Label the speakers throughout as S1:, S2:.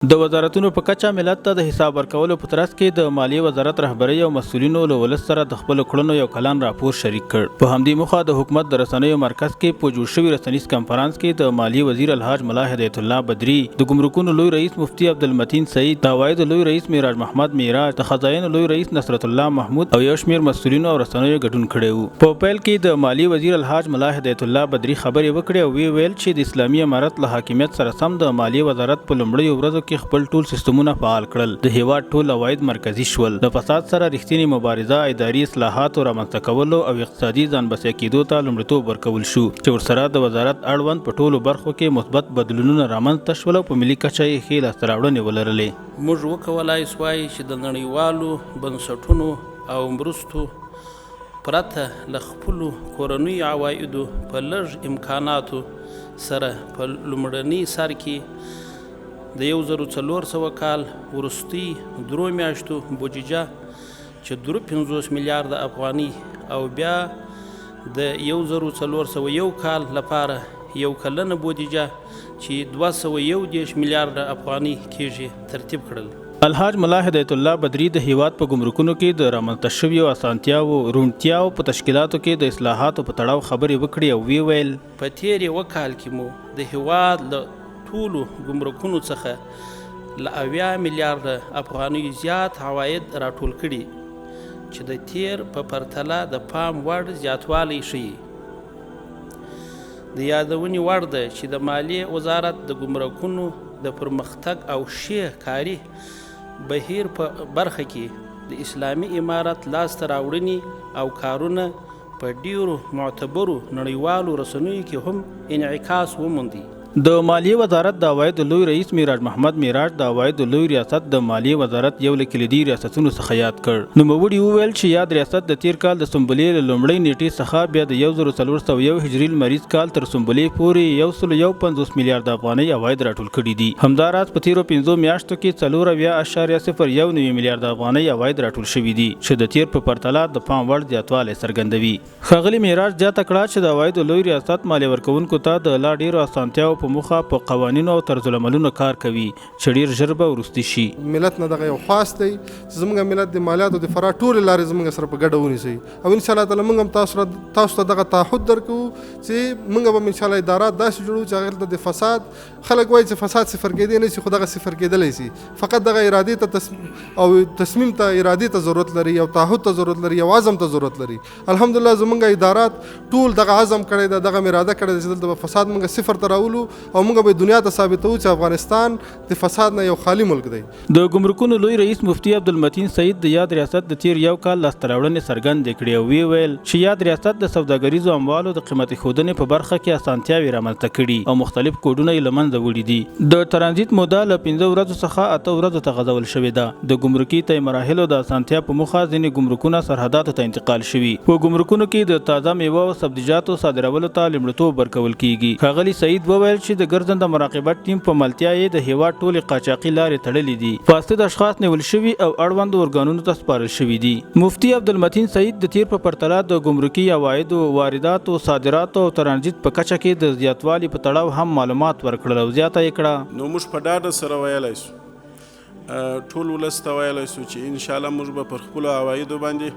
S1: د وزارتونو په کچه ملت ته د حساب ورکولو په ترڅ کې د مالیې وزارت رهبرۍ او مسؤلینو له ولس سره د خپلو کړنو یو کلن راپور شریک کړ. په همدې موخه د حکومت د رسنیو مرکز کې په جوړ شوي رسنیز کنفرانس کې د مالیې وزیر الحاج ملا هدایت الله بدري، د ګمرکونو لوی رئیس مفتي عبدالمتین سعید، د عوایدو لوی رئیس معراج محمد معراج، د خزاینو لوی رئیس نصرت الله محمود او یو شمېر مسؤلینو او رسنیو ګډون کړی وو. په پیل کې د مالیې وزیر الحاج ملا هدایت الله بدري خبرې وکړې او ویې ویل چې د اسلامي امارت له حاکمیت سره سم د مالیې وزارت په لومړیو ورځو کې خپل ټول سیستمونه فعال کړل، د هېواد ټول عواید مرکزي شول، له فساد سره رښتینې مبارزه، اداري اصلاحاتو رامنځته کولو او اقتصادي ځان بسیا کېدو ته لومړیتوب ورکول شو چې ورسره د وزارت اړوند په ټولو برخو کې مثبت بدلونونه رامنځته شول او په ملي کچه یې ښې لاسته راوړنې ولرلې.
S2: موږ وکولای شوای چې د نړیوالو بنسټونو او مرستو پرته له خپلو کورنیو عوایدو په لږ امکاناتو سره په لومړني سر کې د 1400 کال وروستۍ درو میاشتو بودیجه چې 53 میلیارده افغانۍ او بیا د 1401 کال لپاره یو کلنه بودیجه چې 231 میلیارده افغانۍ کېږي ترتیب کړل.
S1: الحاج ملا هدایت الله بدري د هیواد په ګمرکونو کې د رامنځته شویو اسانتیاوو، روڼتیاو په تشکیلاتو کې د اصلاحاتو په تړاو خبرې وکړې او ویې ویل،
S2: په تېر یوه کال کې مو د هیواد له ټولو ګمرکونو څخه له 70 میلیارده افغانیو زیات عواید راټول کړي چې د تېر په پرتله د پام وړ زیاتوالی ښيي. د یادونې وړ ده چې د مالیې وزارت د ګمرکونو د پرمختګ او ښې کاري بهیر په برخه کې د اسلامي امارت لاسته راوړنې او کارونه په ډېرو معتبرو نړیوالو رسنیو کې هم انعکاس وموند.
S1: د مالیې وزارت د عوایدو لوی رئیس معراج محمد معراج د عوایدو لوی ریاست د مالیې وزارت یو له کلیدي ریاستونو څخه یاد کړ. نوموړي وویل چې یاد ریاست د تېر کال د سنبلې له لومړۍ نېټې څخه بیا د 1401 هجري لمریز کال تر سنبلې پورې 151 میلیارده افغانۍ عواید راټول کړي دي. همداراز په تېرو 5 میاشتو کې 74.091 میلیارده افغانۍ عواید راټول شوي دي چې د تېر په پرتله د پام وړ زیاتوالی څرګندوي. ښاغلي معراج زیاته کړه چې د عوایدو لوی ریاست مالیه ورکوونکو ته د لا ډېرو اسانتیاوو په موخه په قوانینو او طرزالعملونو کار کوي چې ډېر ژر به وروستي شي.
S3: ملت نه دغه یو خواست دی چې زموږ ملت د مالیاتو د فرار ټولې لارې زموږ سره په ګډه ونیسي او ان شاء الله تعالی موږ هم تاسو ته دغه تعهد درکوو چې موږ به ان شاء الله ادارات داسې جوړوو چې هغه دلته د فساد، خلک وایي چې فساد صفر کېدی نه شي، خو دغه صفر کېدلی شي. فقط دغه ارادې ته او تصمیم ته، ارادې ته ضرورت لري، او تعهد ته ضرورت لري، او عزم ته ضرورت لري. الحمدلله زمونږ ادارات ټول دغه عزم کړی ده، دغه اراده کړې ده چې دلته به فساد مونږ صفر ته راولو او مونږ به دنیا ته ثابتوو چې افغانستان د فساد نه یو خالي ملک دی.
S1: د ګمرکونو لوی رئیس مفتي عبدالمتین سعید د یاد ریاست د تېر یو کال لاسته راوړنې څرګندې کړې او ویې ویل چې یاد ریاست د سوداګریزو اموالو د قیمت ښودنې په برخه کې اسانتیاوې رامنځته کړي او مختلف کوډونه یې له منځه وړي دي. د ترانزیت موده له 5 ورځو څخه 8 ورځو ته غځول شوې ده. د ګمرکي طی مراحلو د اسانتیا په موخه ځینې ګمرکونه سرحداتو ته انتقال شوي. په ګمرکونو کې د تازه میوو او سبزیجاتو صادرولو ته لومړیتوب ورکول کیږي. ښاغلي سعید وویل چې د ګرځنده مراقبت ټیم په ملتیا یې د هیواد ټولې قاچاقي لارې تړلې دي، فاسد اشخاص نیول شوي او اړوندو ارګانونو ته سپارل شوي دي. مفتي عبدالمتین سعید د تیر په پرتله د ګمرکي عوایدو، وارداتو، صادراتو او ترانزیت په کچه کې د زیاتوالي په تړاو هم معلومات ورکړل او زیاته یې کړه،
S4: نو موږ په ډاډه سره ویلی شو، ټول ولس ته ویلی شو چې انشاءالله موږ به پر خپلو عوایدو باندې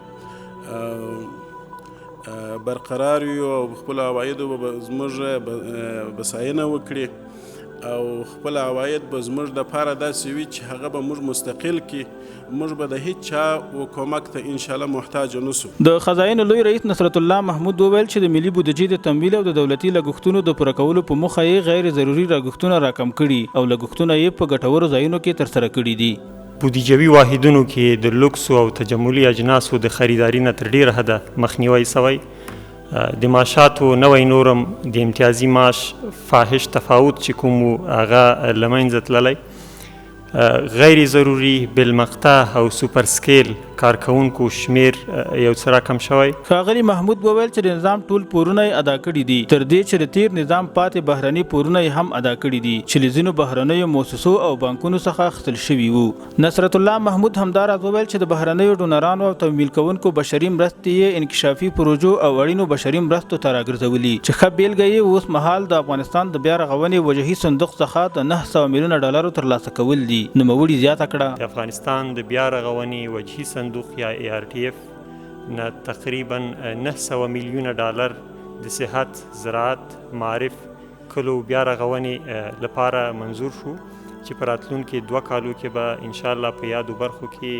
S4: برقرار یو او خپلو عوایدو به زموږ بساینه وکړي او خپل عواید به زموږ دپاره داسې وي چې هغه به موږ مستقل کړي، موږ به د هیڅ چا و کومک ته انشاءالله محتاج نه شو.
S1: د خزاینو لوی رئیس نصرت الله محمود وویل چې د ملي بودیجې د تمویل او د دولتي لګښتونو د پوره کولو په موخه یې غیر ضروري لګښتونه راکم کړي او لګښتونه یې په ګټورو ځایونو کې ترسره کړي دي.
S5: بودیجوي واحدونو کې د لوکسو او تجملي اجناسو د خریداري نه تر ډېره حده مخنیوی شوی، د معاشاتو نوی نورم، د امتیازي معاش فاحش تفاوت چې کوم و هغه له منځه تللی، غیر ضروري بالمقطع او سوپر سکیل کارکوونکو شمېر یو څه راکم شوی.
S1: ښاغلي محمود وویل چې د نظام ټول پورونه یې ادا کړي دي، تر دې چې د تېر نظام پاتې بهرني پورونه یې هم ادا کړي دي چې له ځینو بهرنیو موسسو او بانکونو څخه اخیستل شوي وو. نصرت الله محمود همداراز وویل چې د بهرنیو ډونرانو او تمویل کوونکو بشري مرستې یې انکشافي پروژو او اړینو بشري مرستو ته راګرځولي چې ښه بېلګه یې اوس مهال د افغانستان د بیا رغونې وجهي صندوق څخه د 900 میلیونه ډالرو ترلاسه کول دي. نوموړي زیاته کړه.
S5: د افغانستان د بیا رغونې وجهي صندوق یا ای آر ټي اف نه تقریبا 900 میلیونه ډالر د صحت، زراعت، معارف، کلو بیا رغونې لپاره منظور شو چې په راتلونکي 2 کالو کې به انشاءالله په یادو برخو کې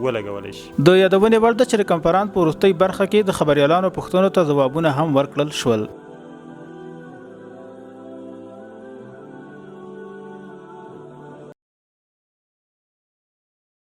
S5: ولګول شي.
S1: د یادونې وړ ده چې د کنفرانس په وروستۍ برخه کې د خبریالانو پوښتنو ته ځوابونه هم ورکړل شول.